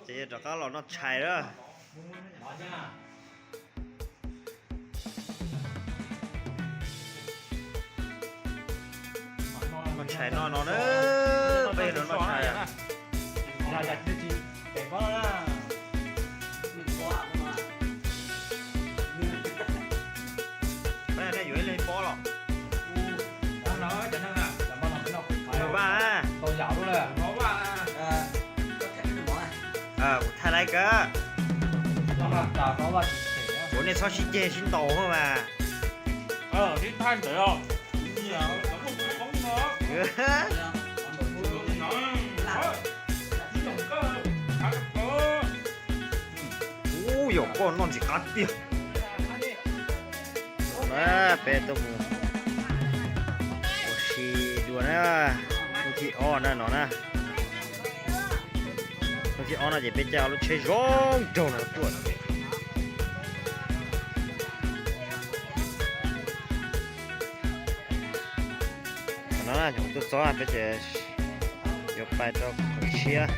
Ces rov qab los noj tshais lawm. Noj tshais no no na, peb noj tshais. Peb yuav ib leeg pob los. Vaj. Kuv thaij laiv kawg. Kuv nej txhob sib ceg sib ntaus mas. Ub, yog koj noj ntxim qab tiag. Peb tuaj mus ua si dua na, hnub thib ob na no na. Hnub thib ob no ces peb caij lub tsheb zoo nraug no tuaj. Qhov no na, cov tuaj txog peb ces yuav pais rau qhov tshiab.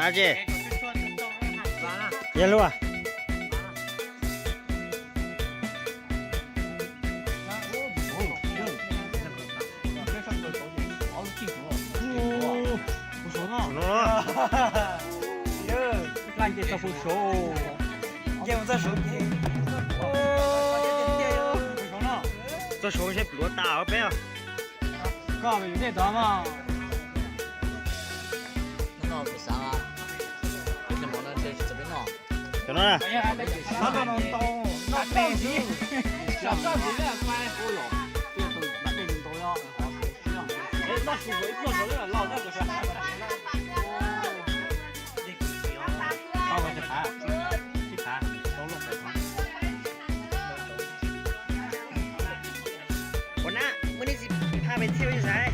Ab tsi, yog luaj. Txoj saud seb pluav tas peb. Cov no na. Ua na, muaj nej tsis phaj pes thiaj li saiv.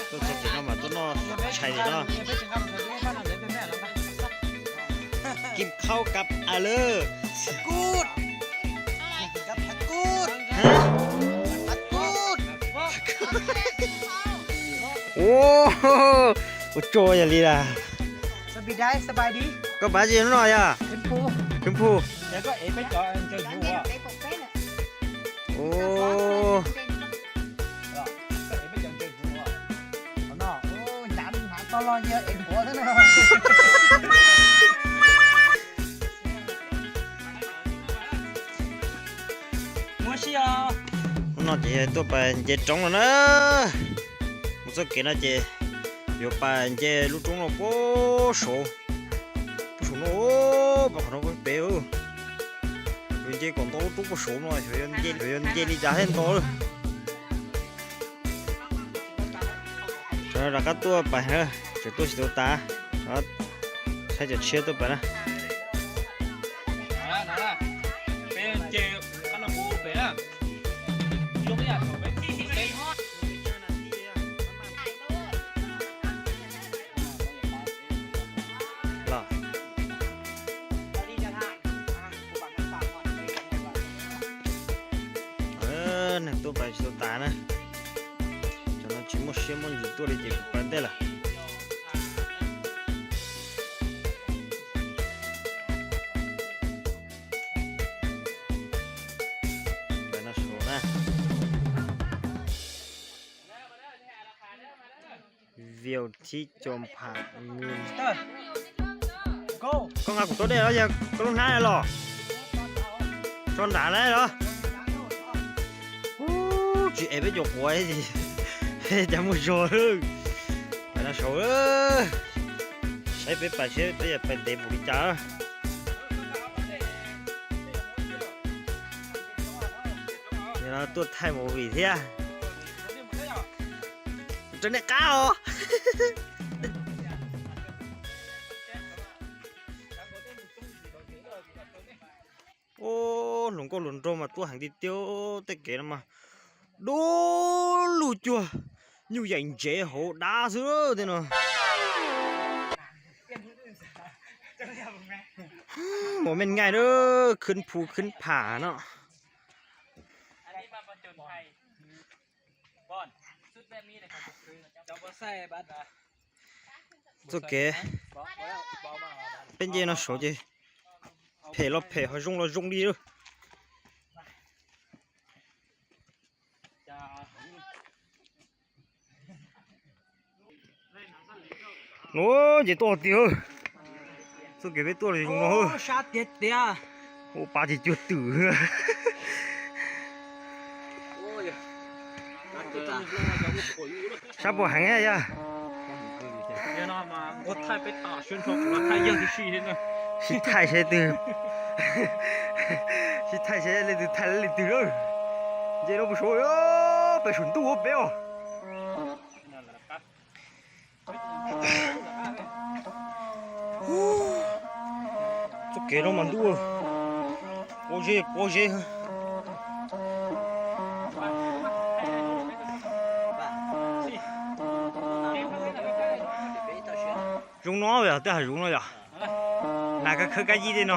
Tuaj txog tim no mas tuaj noj tshais tim no. Kim khau kab a lawm. Ua, ua tsaug yog li las. Koj pab tsi hnub no yog? Kheev phu. Hnub no ces tuaj pais nce roob no na. Mus txoj kev no ces yuav pais nce lub roob no puag saud. Puag saud no, pais qhov no pem. Yuav nce kom nto lub roob puag saud no, yuav nce li cas thiaj nto lawm. Rov qab tuaj pais na, tseem tuaj tsis tau tas, saib cov tshiab tuaj pais na. Los, neeg tuaj pais tsis tau tas na. Cov no tsis muaj siab muaj ntsws tuaj li ces kuv pais ntej lawm. Pais no saud na. Viau thib co pham nws. Koj nqa kuv tau dej los yog koj lub hnab los? Tso nram na los. Ub, tsis es peb cov quav, cas muaj zog lawm. Pais no saud, saib peb pais seb peb yuav pais ntev npaum li cas. Yog no tuaj thaij movie thiab. Rau nej qab os. Ub, hluas nkauj hluas nraug mas tuaj heev tiag tiag. Tej kev no mas dub lug cuag nyuj yaim ntsev hauv dab xwb tej no. Mos mej nkaij lawm, khwb phu khwb pham no. Txoj kev peb nce no saud ces phem los phem, ho zoo los zoo li lawm. Ub, ces tuaj tiag. Txoj kev peb tuaj los zoo no. Sab tiag tiag. Ua pa ces cuag twm. Sab puas heev yog? Sib thaij seb twg, sib thaij seb leej twg thaij leej twg lawm. Nce no puas saud, pem saum ntuj ua peb os. Txoj kev no mas ntuj, pob zeb pob zeb. Zoo no yog tej hav zoov no yog. Nas kab khawb kab yij tej no.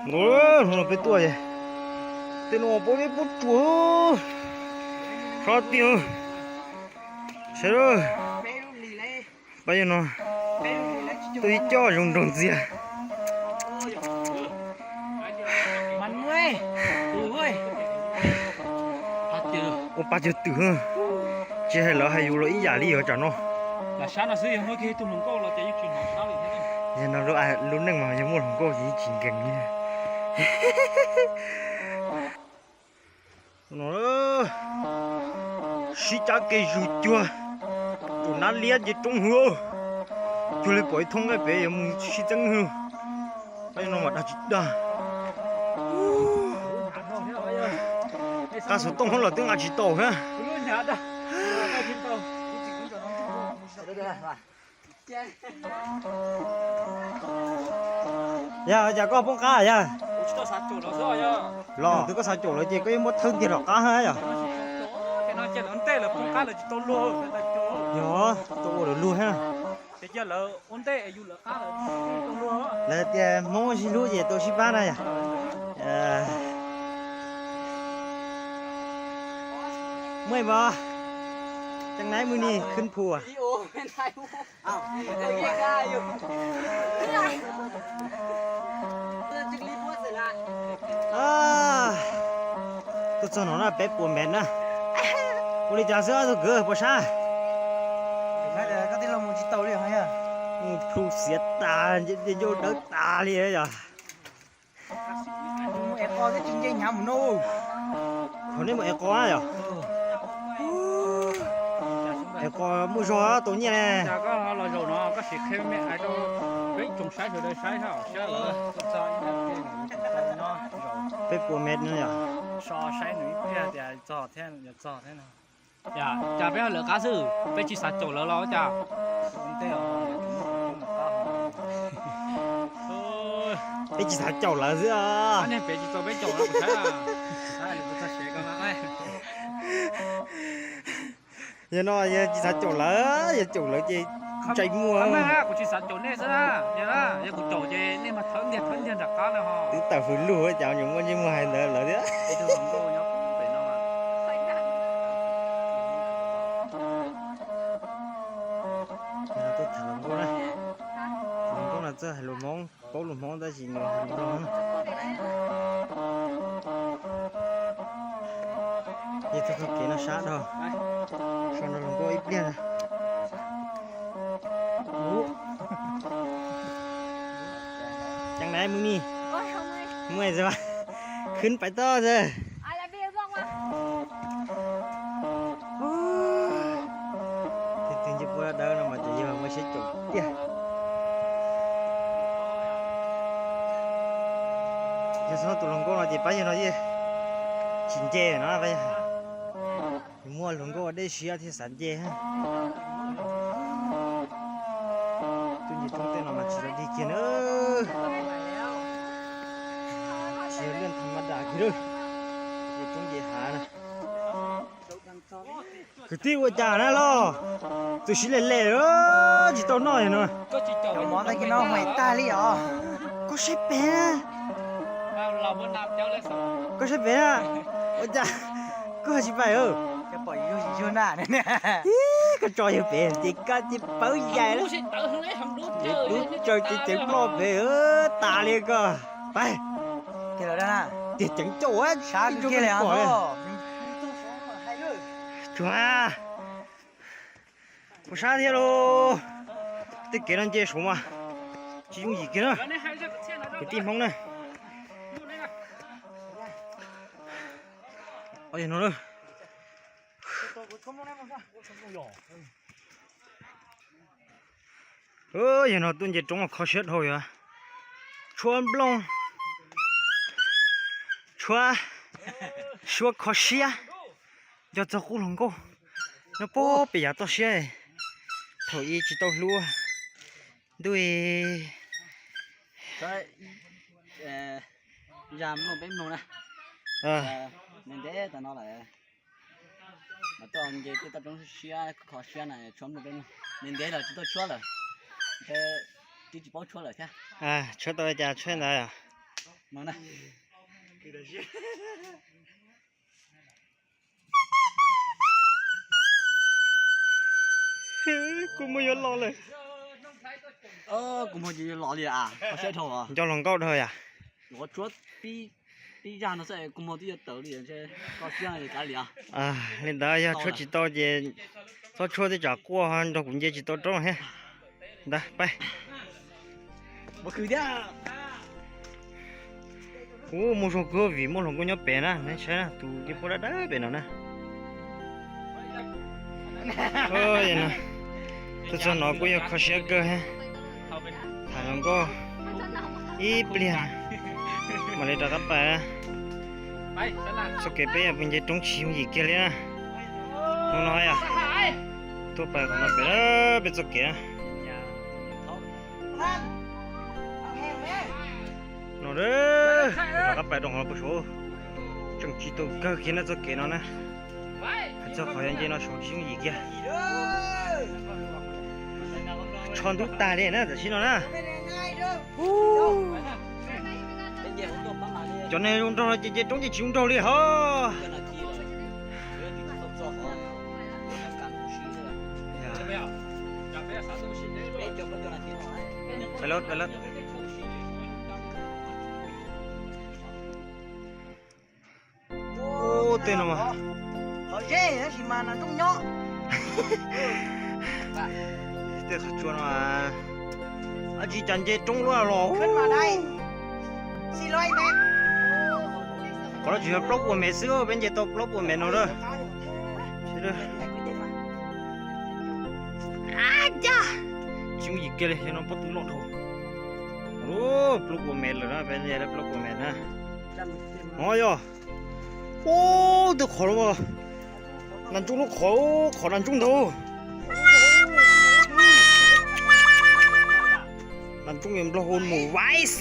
Hnub no peb tuaj, tej no pob zeb pob tsuas, sab tiag. Saib, pab yog no, tuaj ib co zoo nraug ntxiag. Ua pa cuag twm, tsis hais lawv hais yus los ib yam li os tsam no. Yog no lub neej mas yog muaj hluas nkauj ces yeej tsis nkees li. No sib cab kev zus cuag tus nab liab nce roob hwv, cuag li pom ib thoob nqaij pem yuav mus sib txeeb hwv. Pab no mas dag tsis dag. Qab xov tooj hab los twb nqa tsis tau thiab. Yog cas koj poob qab yog? Los twb koj xav caum lawv ces koj yeej muab thawb ntiag rov qab hab yog? Yog, tau ua lawv lug hab. Lawv tias Hmoob sib hlub ces tau sib pab na yog. Muaj ib pab, cov nais mus ni khwb phu. Tuaj txog no na peb puas mev na. Ua li cas xwb ob tug kwv puas sab? Koj tij laug mus tsis tau li os. Mus plhu xiav tas, nce ncauj dawb tas li yog. Es qos twb tsis nce hnyav mus no. Thaum nej mus es qos yog? Es qos muaj zog tau nyiaj ne. Koj los zaum no koj sim qhia me ais rau peb tsoom saib sawv daws saib. Peb puas mev no yog? So saib nws ib pliag tias txog thiab yuav txog thiab no. Cas peb ho lawv qab xwb, peb tsis xav caum lawv los cas? Peb tsis xav caum lawv xwb. Peb tsis tau peb caum lawv. Yog no yog tsis xav caum lawv, yog caum lawv ces ntsej muag. Kuv tsis xav caum nej xwb, yog kuv caum ces nej mas thawb ntiag thawb ntiag nram qab na ho. Twb tawm hws lug cas nws muaj ntsej muag hais ntawd lawv thiab. Tuaj tham hluas nkauj na, hluas nkauj no txawj hais lus Hmoob, paub lus Hmoob tab sis nws hais lus Nplog na. Yog txoj kev no sab dhau, so nrog hluas nkauj ib pliag na. Cov nais mus ni, mus xwb, khwb pais toj xwb. Tus twg ntsej muag dawb no mas ces yog muaj siab caum tiag. Yog txog tus hluas nkauj no ces pab yawg no yeej tsis nce no pab yawg. Muaj hluas nkauj ua dej siab thiaj xav nce. Tuaj nce roob tej no mas tsis tau dig kiag na. Tsis yog lub tham ma das kiag lawm. Nce roob nce hav na. Kwv tij ua cas na los? Txawm siv lem lem tsis tau noj no. Cov mov tag kis no hais tag li os. Koj saib pem na. Koj saib pem na. Ua cas koj tsis pais? Ib, koj tso yawg pem ces koj ces pawv yaig lawm. Ces tub tsaws ces ceev ploj pem tas li koj. Pais. Tiag ceev cauj. Tsuag, kuv sab thiab lauj. Tej kev no nce saud mas tsis yooj yim kiag na. Kwv tij Hmoob na. Yog no na. Yog no tuaj nce roob kho siab dhau yog tshuab nplooj, tshuab, suab kho siab, nco txog qub hluas nkauj nyob puag pem yav toj siab. Thaum ub tsis tau hlub ntuj. Zaj mloog peb mloog na. Ntev ntev tas no lawm, mas tuaj nce tej toj roob siab kho siab na, tshuab mloog peb mloog. Ntev ntev lawm tsis tuaj tshuab lawm, twb tsis paub tshuab lawm thiab. Tshuab tau cas tshuab ntawd. Kua muag yuav los lawm. Kua muag yuav los li. Nco hluas nkauj dhau yam. Tshuab pib zaj no xwb kua muag twb yuav tawm li. Li ntawd yog tshuab tsis tau ces txhob tshuab, twb tsam quaj nrog kuv nce tsis tau roob thiab. Ntawd pais. Ub, muaj zog kawg vim muaj hluas nkauj nyob pem na, nej saib na, tus niag poj dawb dawb pem no na. Tuaj txog no kuj yog kho siab kawg thiab. Tham hluas nkauj ib pliag mam li rov qab pais. Txoj kev peb pw nce roob tsis yooj yim kiag li na. Hnub no yog tuaj pais qhov no pem, peb txoj kev na. No, rov qab pais rau qhov no pem saud. Tseem tsis tau kawg kiag na txoj kev no na. Hais txog qhov yuav nce no saud tsis yooj yim kiag. Tsho ntub tag li na tam sim no na. Cov neeg zoo nraug no ces nce roob ces tsis zoo nraug li hos. Pais lawm, pais lawm. Ub, tej no mas qhov zeb tab sis mas nas ntsooj nyob. Tej qhov tsua no tsis cas nce roob luaj los. Qhov no tsis yog plaub puas mev xwb, peb nce tau plaub puas mev no lawm. Tsis yooj yim kiag li, no pob tw loj dhau. Plaub puas mev lawm na, peb nce plaub puas mev na. No yog, ub, tej qhov no nas ntsooj lub qhov, qhov nas ntsooj ntau. Nas ntsooj yuav nplog hu mus vais.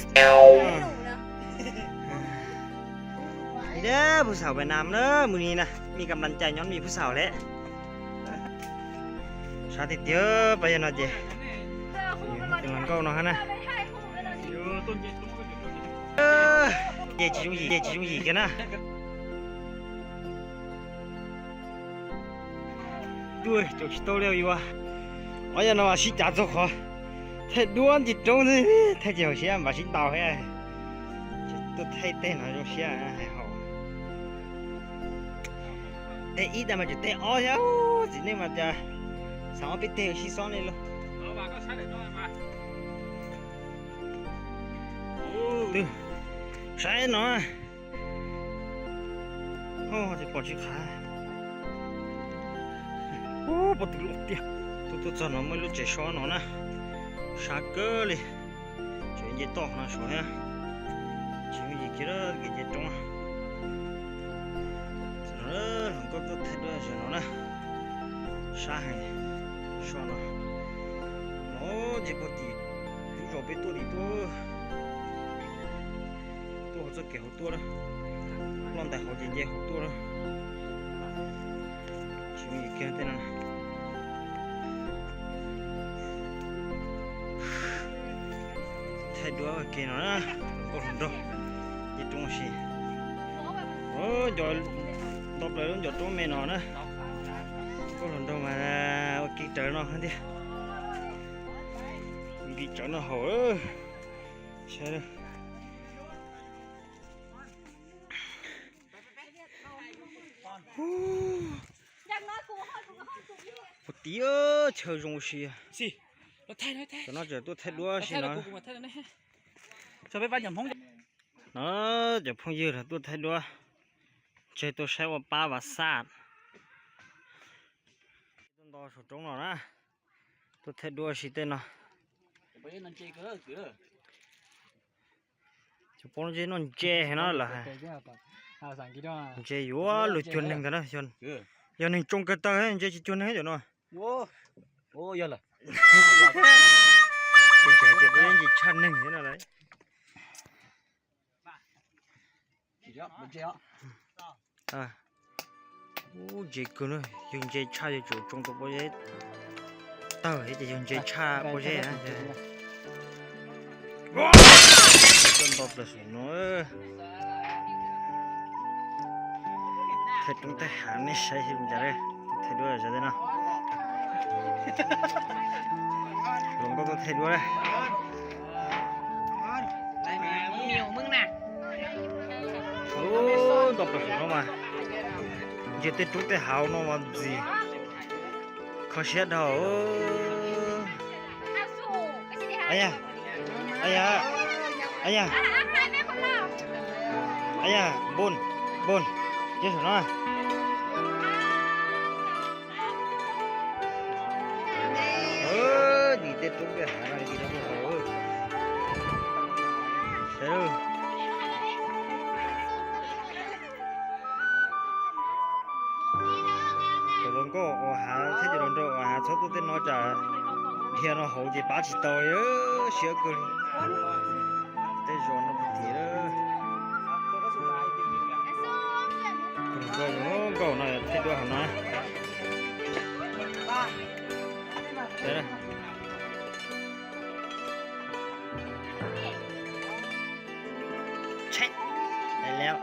Phuj xaum Việt Nam na, mus ni na, mi kam nplan cai nyob mi phuj xaum lawm. Sab tiag tiag pab yog no ces, tus hluas nkauj no hab na. Ces tsis yooj yim, ces tsis yooj yim kiag na. Tuaj caum tsis tau li yuav. Ob yam no mas sib cav txog qhov thaij duab nce roob, thaij ces hauv siab mas sib ntaus thiab. Tuaj thaij tej no zoo siab hais haum. Tej ib tag mas tseem tej ob thiab, txiv neej mas cas xav ob peb teg sib xob li lauj. Twb saib no, pom tsis qhav. Ub, pob tw loj tiag. Tuaj tuaj txog no muaj ib lub tsev so no na, sab kawg li. Tseem nce toj no saud thiab. Tsis yooj yim kiag kev nce roob. Hluas nkauj Tuaj thaij duab zaum no na, sab heev, so no, no ces puag tim lub zos peb tuaj tim tuaj, tuaj hauv txoj kev hauv tuaj na, loj ntawm hauv ces nce hauv tuaj na, tsis me kiag tej no. Thaij duab ke no na, hluas nkauj hluas nraug, nce roob ua si. Nto plaws lub ncov roob me no na, hluas nkauj hluas nraug mas ua ke rawv no thiab, ua ke rawv no haus. Puag tim chaw zoo ua si. Cov no tseem tuaj thaij duab si no. No cov phooj ywg los tuaj thaij duab, ntshe tuaj saib ua pab Vaj Xaj. Tuaj nto saum roob no na, tuaj thaij duab si tej no. Cov phooj ywg noj ntse no lawm. Ntse yuav luag cuag neeg ntag na, yog neeg tsoo kawg tawg ntse tsis cuag neeg cov no. Ces tshaj neeg no lawm. Ub, ntse kawg na, yog ntse tshaj yuav tsum tsoo tau pob zeb tawg thiab ces yog ntse tshaj pob zeb na. Tuaj nto plaws saum no. Thaij roob thaij hav nej saib li cas, thaij duab zov tej no. Hluas nkauj tuaj thaij duab na. Ub, nto plaws saum no mas ntsia tej roob tej hav no mas ntxim kho siab dhau. Ab yam, ab yam, ab yam, ab yam, npun, npun, nyob saum no. Nim tej roob tej hav no ntxim no haus. Cov hluas nkauj ua hav thiab cov hluas nraug ua hav txhob tuaj tej no tsam dhia no hauv ces pab tsis tau, siab kawg li. Tej zos no puag tim. Nkauj no thaij duab hauv no. Tsheb, lawm.